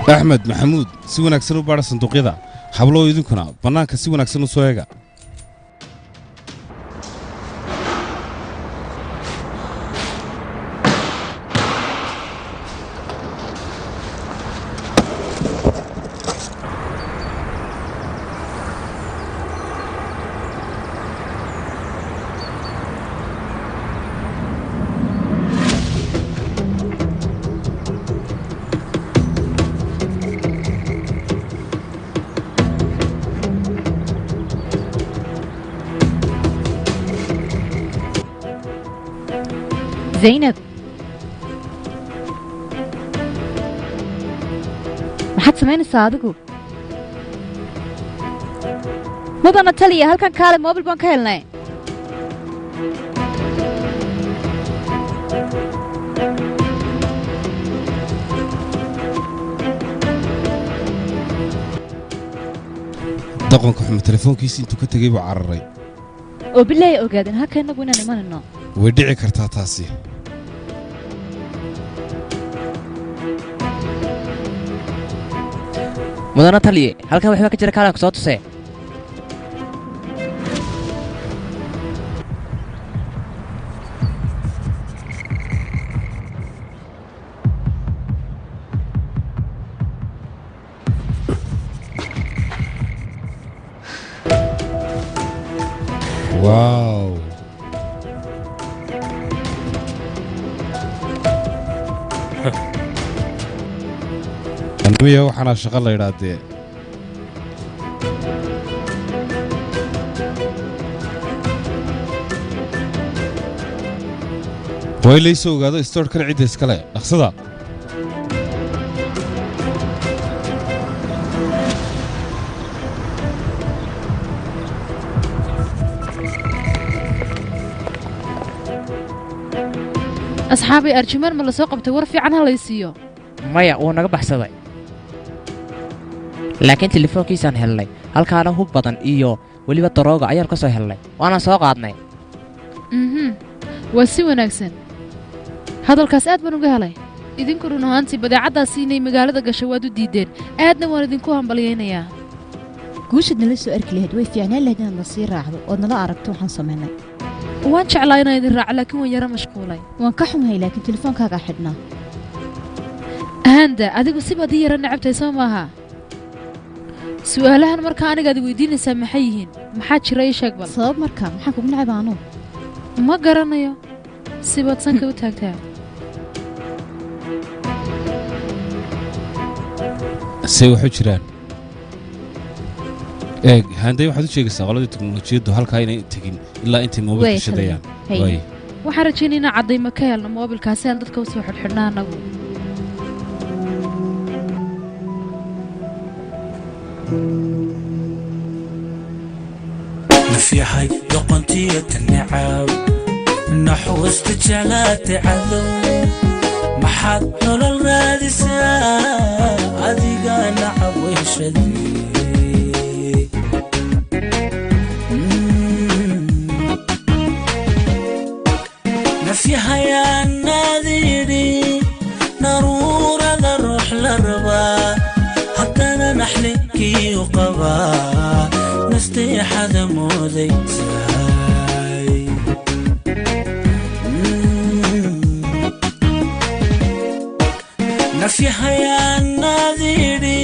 Axmed, Maxamuud, si wanaagsan u baadha sanduuqyada. Hablow, idinkuna bannaanka si wanaagsan u soo eega. Zaynab, maxaad samaynaysaa adigu? Mudana taliya, halkan kaale, moobil baan ka helnay. Doqonka xuma telefoonkiisi intuu ka tegey buu cararay. Oo bilaahi ogaadeen halka innagu inaan imanayno. Way dhici kartaa taasi. Mudana taliye, halkan waxbaa ka jira, kaalaan ku soo tusee. Wow! Anmiya, waxaana shaqo la idhaa dee. Waa in laysoo ogaado istoorhkan cidda iskale. Dhaqsada. Asxaabay, Arjumaan ma la soo qabtay? War fiican ha lay siiyo. Maya, wuu naga baxsaday, laakiin telefoonkiisaan helnay. Halkaana hub badan iyo weliba darooga ayaan ka soo helnay, waanaan soo qaadnay. Waa si wanaagsan, hadalkaas aad baan uga helay. Idinku run ahaantii badeecaddaasi inay magaalada gasho waad u diiddeen, aadna waan idinku hambalyaynayaa. Guushaad nala soo arki lahayd, way fiicnaan lahayd inaad na sii raacdo ood nala aragto waxaan samaynay. Waan jeclaa inaan idin raaco, laakiin waan yaro mashquulay. Waan ka xumahay, laakiin telefoonkaagaa xidhnaa. Ahanda, adigu sibaad ii yara necabtahay, soo maaha? Su'aalahan markaa anigaad i weydiinaysaa maxay yihiin? Maxaa jira? Ii sheeg bal. Sabab marka maxaan kugu necba anuu? Ma garanayo, sibaad sanka u taagtaa. Say waxu jiraan? Eeg, Handay, waxaad u sheegaysaa qoladii teknolojiyaddu halkaa inay tegin ilaa intay moobilka Way. shidayaan. Hay. Waay. Waxaan rajaynaya inaan caddaymo ka helno moobilkaasi aan dadka u soo xidhxidhna annagu. Nafyahay doqontiyata nacab, naxuusta jeclaata cadow, maxaad nolol raadisaa? Adiga nacab wehshadee. Nafyahayaanaadidhi naruurada ruux la rabaa, haddana naxlinkii u qabaa, nasteexada moodaysaay. Nafyahayaanaadidhi.